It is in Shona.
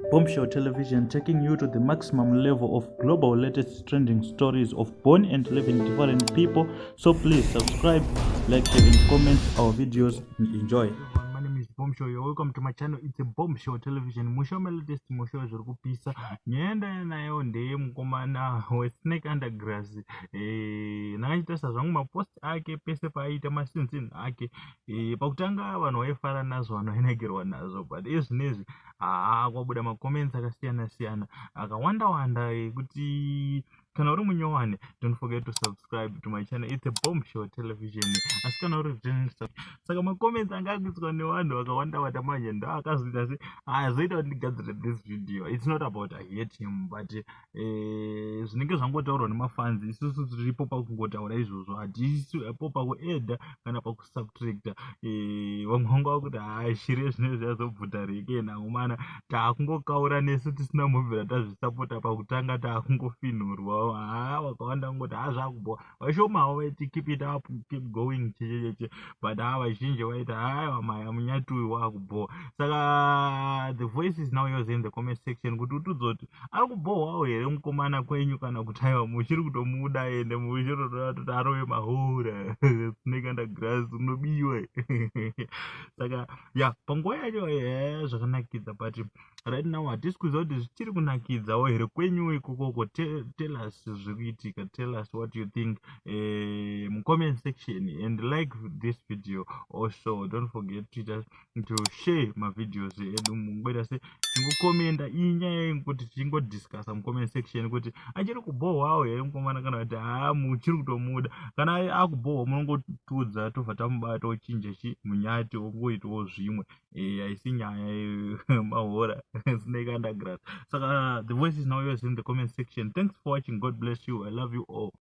Bombshell Television, taking you to the maximum level of global latest trending stories of born and living different people. So please subscribe, like, share and comment our videos and enjoy. My name is Bombshell. You're welcome to my channel. It's a Bombshell Television. Musho latest, musho zviri kupisa. Nyaya ndaya nayo ndeyemukomana weSnake Undergrass. Ndakachitarisa zvangu mapost ake pese paaiita masinsin ake. Pakutanga vanhu vaifara nazvo, vanhu vainakirwa nazvo, but izvinezvi haa, kwabuda macomments akasiyana siyana, akawanda wanda, ekuti kana uri munyowani, don't forget to subscribe to my channel. It's a Bombshell Television. Asi kana uri, saka macomments anga akuiswa nevanhu vakawanda wanda manje ndo akazoita se azoita kuti ndigadzire this video. It's not about I hate him, but zvinenge zvangotaurwa nemafans, isusu tiripo pakungotaura izvozvo, hatisipo pakuadda kana pakusubtracta. Vamwe vanga vakuti haa, shiri zvinenge zvazobvuta reke naumana, taakungokaura nesu tisina mubvira tazvisapota pakutanga, taakungofinhurwa. Haa, vakawanda ngoti haa, zvakubhowa. Vashoma vaiti keep it up, keep going, chechecheche, but haa, vazhinji vaiti haiwa, maya munyati uyu waakubhowa. Saka the voice is now yours in the comment section kuti utiudze kuti ari kubhohwawo here mukomana kwenyu, kana kuti aiwa, muchiri kutomuda ende muchiri kutoda kuti arove mahura. Snake Undergrass unobiwa. Saka ya, panguva yacho zvakanakidza, but right now hatisi kuziva kuti zvichiri kunakidzawo here kwenyu ikokoko. Tell us zviri kuitika, tell us what you think mucomment section and like this video. Also, don't forget to share mavideos edu. Mungoita se tingokomenda iyi nyaya yekuti tichingodiscussa mucomment section kuti achiri kubhohwawo here mukomana, kana kuti haa, muchiri kutomuda. Kana akubhohwa, munongotiudza, tobva tamubata, ochinja chi munyati, ongoitawo zvimwe. Haisi nyaya yemahora, Snake Undergrass. Saka the voice is now yours in the comment section. Thanks for watching. God bless you. I love you all.